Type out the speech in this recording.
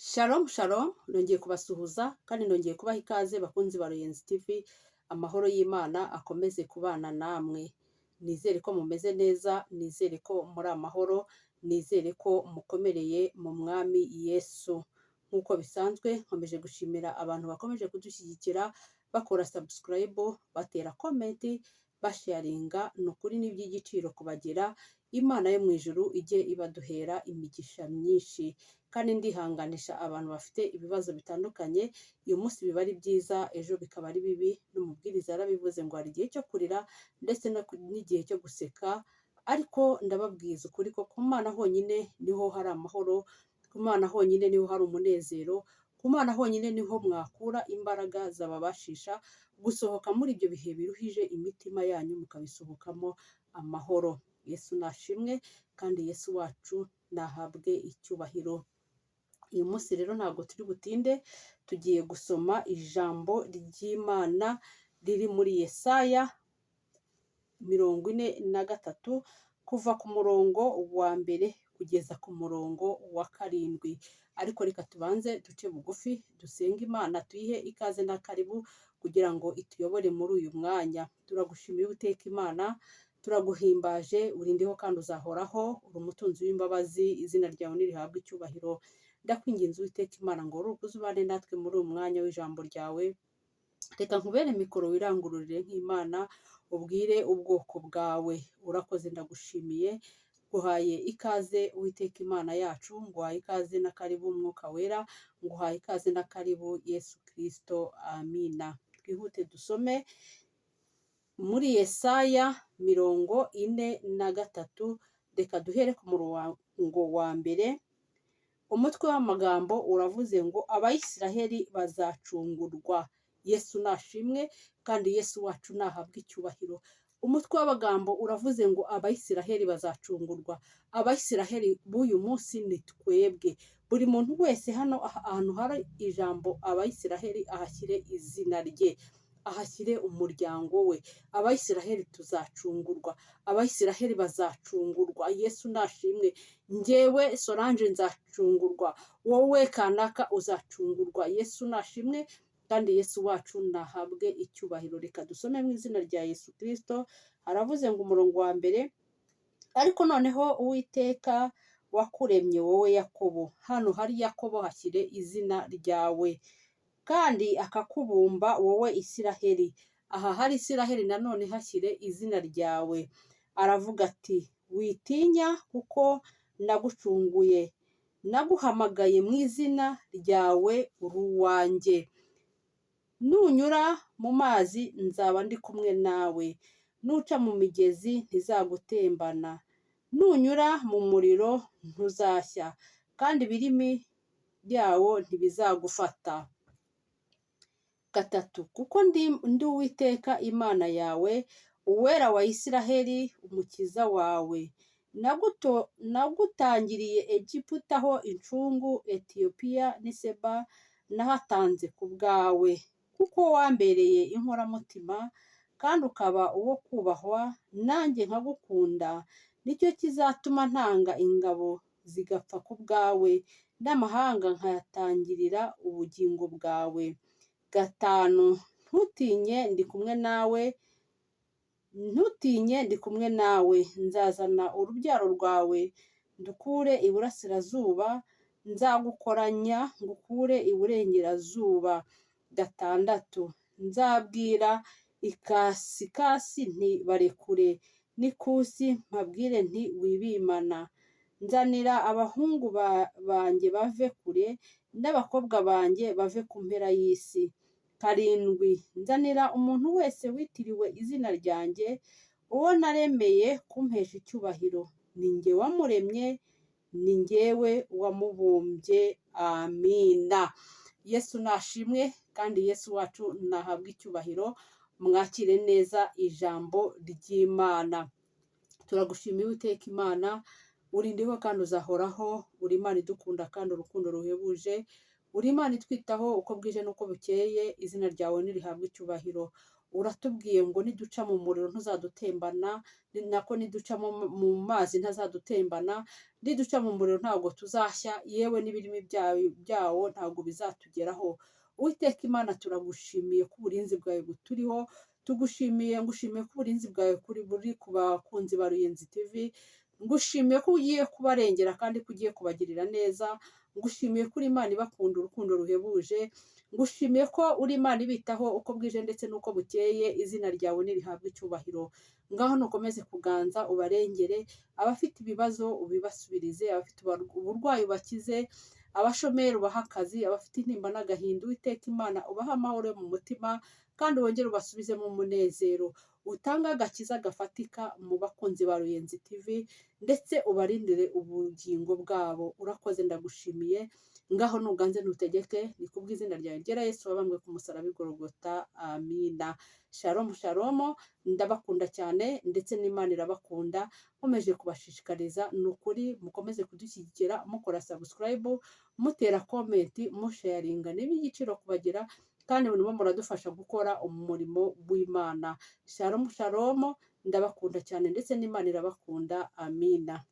Shalom shalom, nongeye kubasuhuza kandi nongeye kubaha ikaze, bakunzi ba Ruyenzi TV. Amahoro y'Imana akomeze kubana namwe. Nizere ko mumeze neza, nizere ko muri amahoro, nizere ko mukomereye mu Mwami Yesu. Nk'uko bisanzwe, nkomeje gushimira abantu bakomeje kudushyigikira, bakora subscribe, batera comment, basharinga. Ni ukuri ni iby'igiciro kubagira. Imana yo mu ijuru ijye ibaduhera imigisha myinshi. Kandi ndihanganisha abantu bafite ibibazo bitandukanye. Uyu munsi biba ari byiza, ejo bikaba ari bibi. N'umubwiriza yarabivuze ngo hari igihe cyo kurira ndetse n'igihe cyo guseka. Ariko ndababwiza ukuri ko ku Mana honyine niho hari amahoro, ku Mana honyine niho hari umunezero, ku Mana honyine niho mwakura imbaraga zababashisha gusohoka muri ibyo bihe biruhije imitima yanyu, mukabisohokamo amahoro. Yesu nashimwe kandi Yesu wacu nahabwe icyubahiro. Uyu munsi rero ntabwo turi butinde, tugiye gusoma ijambo ry'Imana riri muri Yesaya 43, kuva ku murongo wa mbere kugeza ku murongo wa karindwi. Ariko reka tubanze duce bugufi, dusenge Imana, tuyihe ikaze na karibu kugira ngo ituyobore muri uyu mwanya. Turagushimira, Uwiteka Imana, turaguhimbaje. Urindiho kandi uzahoraho, uri umutunzi w'imbabazi, izina ryawe nirihabwe icyubahiro. Ndakwinginze, Uwiteka Imana, ngo urukuze ubane natwe muri uyu mwanya w'ijambo ryawe. Reka nkubere mikoro, wirangururire nk'Imana, ubwire ubwoko bwawe. Urakoze, ndagushimiye, nguhaye ikaze, Uwiteka Imana yacu, nguhaye ikaze na karibu Umwuka Wera, nguhaye ikaze na karibu Yesu Kirisito, amina. Twihute dusome muri Yesaya 43. Reka duhere ku murongo wa mbere. Umutwe w'amagambo uravuze ngo Abayisiraheli bazacungurwa. Yesu nashimwe kandi Yesu wacu nahabwe icyubahiro. Umutwe w'amagambo uravuze ngo Abayisiraheli bazacungurwa. Abayisiraheli b'uyu munsi ni twebwe. Buri muntu wese hano ahantu hari ijambo Abayisiraheli ahashyire izina rye, ahashyire umuryango we. Abayisiraheli tuzacungurwa, Abayisiraheli bazacungurwa. Yesu nashimwe. Njyewe Solange nzacungurwa, wowe kanaka uzacungurwa. Yesu nashimwe kandi Yesu wacu nahabwe icyubahiro. Reka dusome mu izina rya Yesu Kirisito. Haravuze ngo, umurongo wa mbere: "Ariko noneho Uwiteka wakuremye, wowe Yakobo," hano hari Yakobo hashyire izina ryawe, "kandi akakubumba, wowe Isiraheli," aha hari Isiraheli nanone hashyire izina ryawe, aravuga ati: "Witinya, kuko nagucunguye, naguhamagaye mu izina ryawe, uri uwanjye. Nunyura mu mazi nzaba ndi kumwe nawe, nuca mu migezi ntizagutembana, nunyura mu muriro ntuzashya, kandi ibirimi byawo ntibizagufata." Gatatu: "Kuko ndi Uwiteka Imana yawe, Uwera wa Isiraheli, Umukiza wawe. Nagutangiriye Egiputa ho incungu, Etiyopiya n'Iseba nahatanze ku bwawe. Kuko wambereye inkoramutima kandi ukaba uwo kubahwa, nanjye nkagukunda, nicyo kizatuma ntanga ingabo zigapfa ku bwawe, n'amahanga nkayatangirira ubugingo bwawe." Gatanu: "Ntutinye, ndi kumwe nawe, ntutinye, ndi kumwe nawe. Nzazana urubyaro rwawe ndukure iburasirazuba, nzagukoranya ngukure iburengerazuba." Gatandatu: "Nzabwira ikasikasi nti 'Barekure,' n'ikusi mpabwire nti 'Wibimana.' Nzanira abahungu banjye bave kure, n'abakobwa banjye bave ku mpera y'isi." Karindwi: "Nzanira umuntu wese witiriwe izina ryanjye, uwo naremeye kumpesha icyubahiro. Ni jye wamuremye, ni jyewe wamubumbye." Amina. Yesu nashimwe kandi Yesu wacu nahabwe icyubahiro. Mwakire neza ijambo ry'Imana. Turagushimiye, Uwiteka Imana, urindiho kandi uzahoraho. Uri Imana idukunda kandi urukundo ruhebuje, uri Imana itwitaho uko bwije n'uko bukeye. Izina ryawe nirihabwe icyubahiro. Uratubwiye ngo niduca mu muriro ntuzadutembana, nako niduca mu mazi ntazadutembana, niduca mu muriro ntabwo tuzashya, yewe n'ibirimi byawo ntabwo bizatugeraho. Uwiteka Imana, turagushimiye ko uburinzi bwawe buturiho. Tugushimiye, ngushimiye ko uburinzi bwawe kuri buri ku bakunzi ba Ruyenzi TV. Ngushimiye ko ugiye kubarengera kandi ko ugiye kubagirira neza. Ngushimiye ko uri Imana ibakunda urukundo ruhebuje. Ngushimiye ko uri Imana ibitaho uko bwije ndetse n'uko bukeye. Izina ryawe nirihabwe icyubahiro. Ngaho nukomeze kuganza, ubarengere. Abafite ibibazo ubibasubirize, abafite uburwayi ubakize, abashomeri ubahe akazi, abafite intimba n'agahinda, Uwiteka Imana, ubahe amahoro yo mu mutima kandi wongere ubasubizemo umunezero. Utange agakiza gafatika mu bakunzi ba Ruyenzi TV ndetse ubarindire ubugingo bwabo. Urakoze, ndagushimiye. Ngaho nuganze, ntutegeke, ni kubw'izina ryawe ryera Yesu wabambwe ku musaraba i Golgota. Amina. Shalom, shalom. Ndabakunda cyane ndetse n'Imana irabakunda. Nkomeje kubashishikariza, ni ukuri mukomeze kudushyigikira mukora subscribe, mutera comment, musharinga. Ni iby'igiciro kubagira kandi murimo muradufasha gukora umurimo w'Imana. Shalom, shalom. Ndabakunda cyane ndetse n'Imana irabakunda. Amina.